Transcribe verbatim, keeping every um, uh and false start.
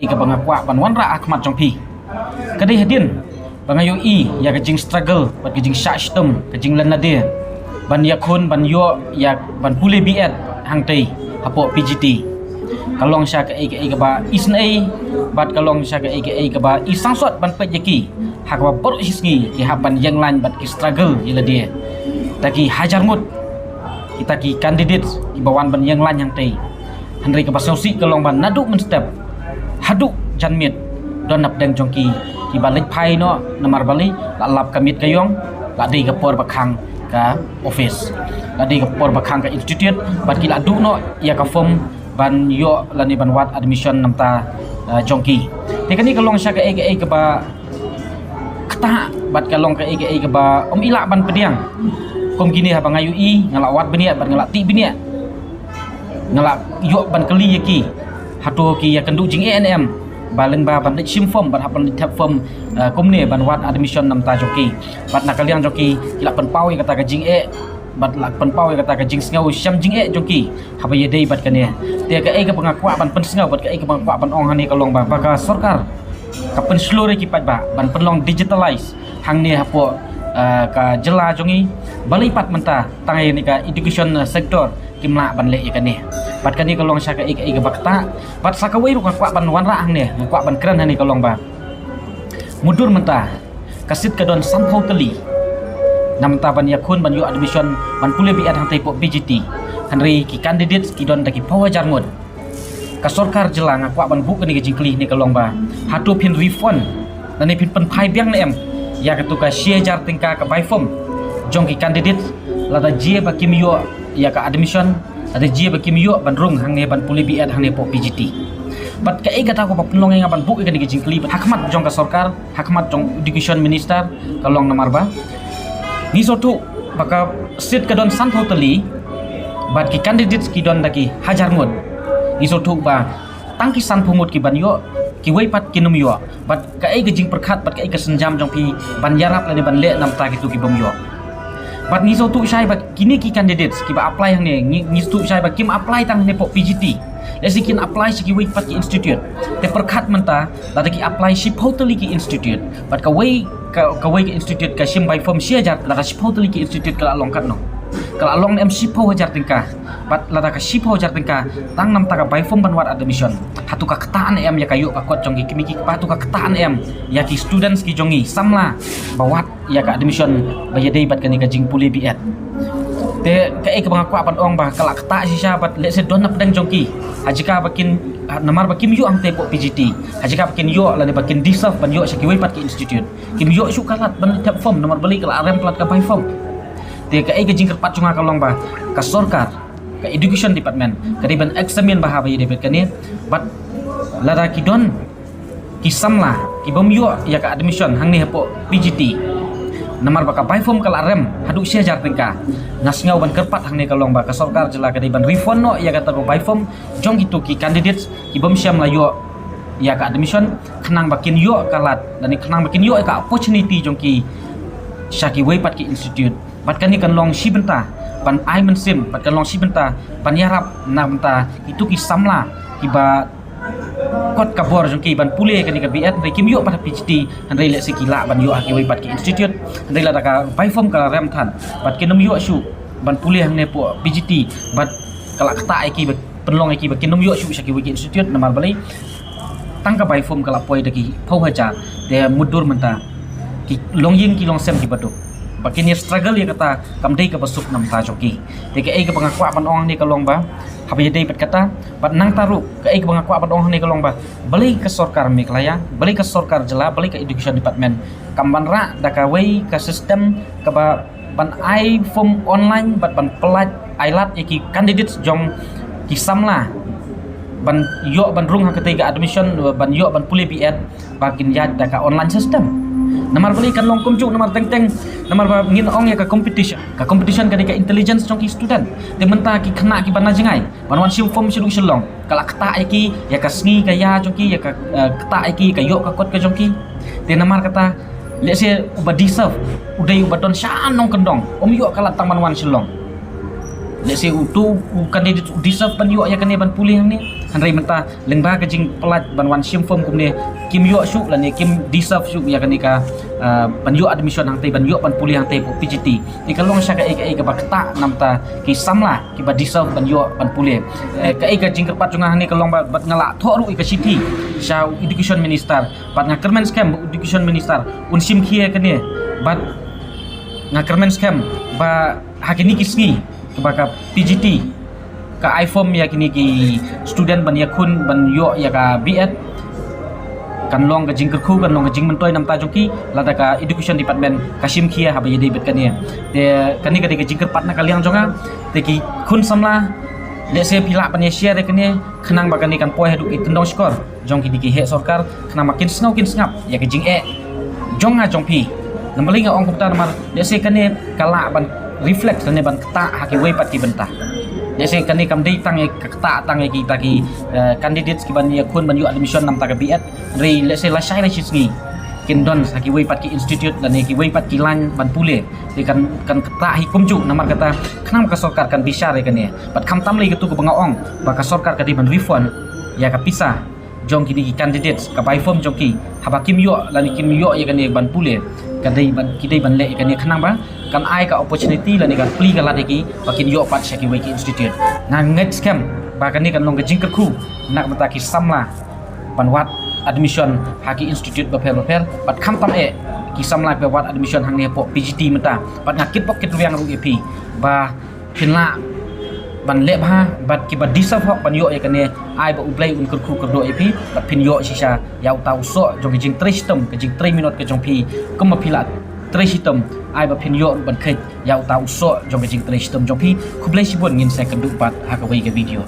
Ïa kaba nga kwah ban wanrah ha khmat jong phi ka dei hadien ba nga ïohi ïa ka jingstruggle bad ka jingshah shitom, ka jinglen lade ban ïakhun, ban ïoh ïa ban pule B.Ed hangtei hapoh P G T. Ka long sha kaei kaei kaba isynei bad ka long sha kaei kaei kaba isangsot ban peit ïa ki ha kaba baroh shi sngi ki hap ban ïeng lain bad ki struggle ïa lade. Da ki hajar ngut kita ki candidate kiba wan ban ïeng lain hangtei. Hynrei kaba sngewsih ka long ba naduh mynstep haduh janmiet don napdeng jong ki kiba leit phai noh. Namar balei? La lap ka miet ka ïong, la dei ka por ba khang ka office, la dei ka por ba khang ka institute, bad ki la duh noh ïa ka form ban ïoh lane ban wad admission namar, eh, jong ki. Te kane ka long sha kaei kaei kaba ktah bad ka long kaei kaei kaba ym i lah ban pdiang. Kum kine haba nga ïohi, nga la wad bniah bad nga la tih bniah, nga la ïoh ban kylli ïa ki, hato ki ïakynduh jingeh ne em ba lyngba ban leit shim form, ban hap ban leit thep form, eh, kumne ban wad admission namar jong ki. Bad na ka liang jong ki, ki la pynpaw ïa kata ka jingeh bad la pynpaw ïa kata ka jingsngew shem jingeh jong ki haba ïadei bad kane. Te kaei kaba nga kwah ban pynsngew bad kaei kaba nga kwah ban ong hangne ka long ba, ba ka sorkar ka pynshlur ïa ki paidbah ban pynlong digitalize hangne hapoh, eh, ka jylla jong ngi. Balei pat mynta tang ïa kane ka education, eh, sector kim lah ban leh ïa kane? Bad kane ka long sha kaei kaei kaba ktah. Bad sa kawei ruh nga kwah ban wanrah hangne, nga kwah ban kren hangne ka long ba, mutdur mynta ka seat ka don sanphew tylli namar ban ïakhun ban ïoh admission ban pule B.Ed hangtei hapoh P G T. Hynrei ki candidate ki don da ki phew hajar ngut. Ka sorkar jylla, nga kwah ban buh kane ka jingkylli hangne ka long ba, hato phin refund lane phin pynphai biang ne em ïa katu ka shi hajar tyngka ka bai form jong ki candidate lada jia ba kim ïoh ïa ka admission, lada jia ba kim ïoh ban rung hangne ban pule B.Ed hangne hapoh P G T? Bad kaei kata kaba pynlong ïa nga ban buh ïa kane ka jingkylli bad ha khmat jong ka sorkar, ha khmat jong education minister, ka long namar ba ngi sngewthuh ba ka seat ka don sanphew tylli bad ki candidates ki don da ki hajar ngut. Ngi sngewthuh ba tang ki sanphew ngut ki ban ïoh, kiwei pat kin ym ïoh. Bad kaei ka jingpyrkhat bad kaei ka sienjam jong phi ban ïarap lane ban leh namar kitu ki bym ïoh? Bad ngi sngewthuh shai ba kine ki candidates kiba apply hangne, ngi, ngi sngewthuh shai ba kim apply tang hangne hapoh P G T. Lehse kin apply sha kiwei pat ki institute. Te pyrkhat mynta, lada ki apply shiphew tylli ki institute bad kawei ka, kawei ka institute ka shim bai form shi hajar, lada shiphew tylli ki institute ka la long katno? Ka la long ne em shiphew hajar tyngka? Bad lada ka shiphew hajar tyngka tang namar ka bai form ban wad admission, hato ka ktah ne em ïa ka ïoh ka kot jong ki kmie ki kpa? Hato ka ktah ne em ïa ki students ki jong ngi samla ba wad ïa ka admission ba ïadei bad kane ka jingpule B.Ed? Te kaei kaba nga kwah ban ong ba ka la ktah shisha bad lehse don napdeng jong ki, ha jaka ba kin, ha, namar ba kim ïoh hangtei hapoh P G T, ha jaka ba kin ïoh lane ba kin deserve ban ïoh sha kiwei pat ki institute, kim ïoh shuh ka lad ban thep form namar balei? Ka la rem palat ka bai form. Te kaei ka jingkyrpad jong nga ka long ba ka sorkar, ka education department ka dei ban examine bha ba ïadei bad kane. Bad lada ki don ki samla ki bym ïoh ïa ka admission hangne hapoh P G T namar ba ka bai form ka la rem haduh shi hajar tyngka, nga sngew ban kyrpad hangne ka long ba ka sorkar jylla ka dei ban refund noh ïa kata ka bai form jong kitu ki candidates ki bym shym la ïoh ïa ka admission, khnang ba kin ïoh ka lad lane khnang ba kin ïoh ïa ka opportunity jong ki sha kiwei pat ki institute. Bad kane kan long shi bynta ban ai mynsiem, bad kan long shi bynta ban ïarap na bynta kitu ki samla kiba kot ka bor jong ki ban pule kane ka B.Ed, hynrei kim ïoh pat ha P G T, hynrei lehse ki lah ban ïoh ha kiwei pat ki institute, hynrei lada ka bai form ka la rem than bad kin ym ïoh shuh ban pule hangne hapoh P G T, bad ka la ktah ïa ki ba, pynlong ïa ki ba kin ym ïoh shuh sha kiwei ki institute. Namar balei? Tang ka bai form ka la poi da ki phew hajar. Te mutdur mynta ki longïing ki longsem kiba duk ba kin ïa struggle ïa kata kam dei kaba suk namar jong ki. Te kaei kaba nga kwah ban ong hangne ka long ba, haba ïadei bad kata, bad nangta ruh kaei kaba nga kwah ban ong hangne ka long ba, balei ka sorkar Meghalaya, balei ka sorkar jylla, balei ka education department kam wanrah da kawei ka system kaba ban ai form online bad ban pyllait ailad ïa ki candidates jong ki samla ban ïoh ban rung ha katei ka admission, ban ïoh ban pule B.Ed, ba kin ïaid da ka online system. Namar balei kan long kumjuh? Namar teng teng, namar ba ngin ong ïa ka competition. Ka competition ka dei ka intelligence jong ki student. Te mynta ki khynnah kiba na jngai ban wan shim form shaduh Shillong, ka la ktah ïa ki ïa ka sngi ka ïa jong ki, ïa ka, eh, ktah ïa ki ïa ka ïoh ka kot ka jong ki. Te namar kata, lehse uba deserve u dei uba don sha nongkyndong, um ïoh ka lad tang ban wan Shillong. Let's say utu u candidate u deserve ban ïoh ïa kane ban pule hangne. Hynrei mynta lyngba ka jingpyllait ban wan shim form kumne, kim ïoh shuh lane kim deserve shuh ïa kane ka, ah, ban ïoh admission hangtei, ban ïoh ban pule hangtei hapoh P G T. Te ka long shisha kaei kaei kaba ktah namar ki samla kiba deserve ban ïoh ban pule. Eh, kaei ka jingkyrpad jong nga hangne ka long ba, bad nga la thoh ruh ïa ka shithi sha u education minister, bad nga kyrmen skhem ba u education minister un shim khia ïa kane, bad nga kyrmen skhem ba ha kine ki sngi kaba ka P G T ka ai form ïa kine ki student ban ïakhun ban ïoh ïa ka B Ed, kan long ka jingkyrkhu, kan long ka jingmyntoi namar jong ki, lada ka education department ka shim khia haba ïadei bad kane. Te kane ka dei ka jingkyrpad na ka liang jong nga. Te ki khun samla, let's say phi lah ban ïa share ïa kane, khnang ba kane kan poi haduh ki tyndong shkor jong kine ki heh sorkar, khnang ba kin sngew kin sngap ïa ka jingeh jong nga jong phi. Namar balei nga ong kumta, namar let's say kane ka lah ban reflect lane ban ktah ha kiwei pat ki bynta. Let's say kane kam dei tang ïa ka ktah tang ïa kita ki, eh, candidates kiban ïakhun ban ïoh admission namar ka B Ed. Hynrei let's say lashai lashisngi kin don ha kiwei pat ki institute lane kiwei pat ki line ban pule. Te kan, kan ktah hi kumjuh namar kata, khnang ba ka sorkar kan bishar ïa kane. Bad khamtam lei katu kaba nga ong ba ka sorkar ka dei ban refund ïa ka pisa jong kine ki candidates, ka bai form jong ki, haba kim ïoh lane kim ïoh ïa kane ban pule, ka dei ban, ki dei ban leh ïa kane khnang ba kan ai ka opportunity lane kan plie ka lad ïa ki ba kin ïoh pat sha kiwei ki institute. Nga ngeit skhem ba kane kan long ka jingkyrkhu na ka bynta ki samla ban wad admission ha ki institute bapher bapher, bad khamtam eh ki samla kiba wad admission hangne hapoh P G T mynta. Bad nga kitbok kitrwiang ruh ïa phi ba phin lah ban leh bha, bad kiba deserve hok ban ïoh ïa kane, ai ba U Blei un kyrkhu kyrdoh ïa phi, bad phin ïoh shisha ïa uta u soh jong ka jingtrei shitom, ka jingtrei minot ka jong phi, kumba phi la trei shitom, ai ba phin ïoh ruh ban kheit ïa uta u soh jong ka jingtrei shitom jong phi. Khublei shibun, ngin sa ïakynduh pat ha kawei ka video.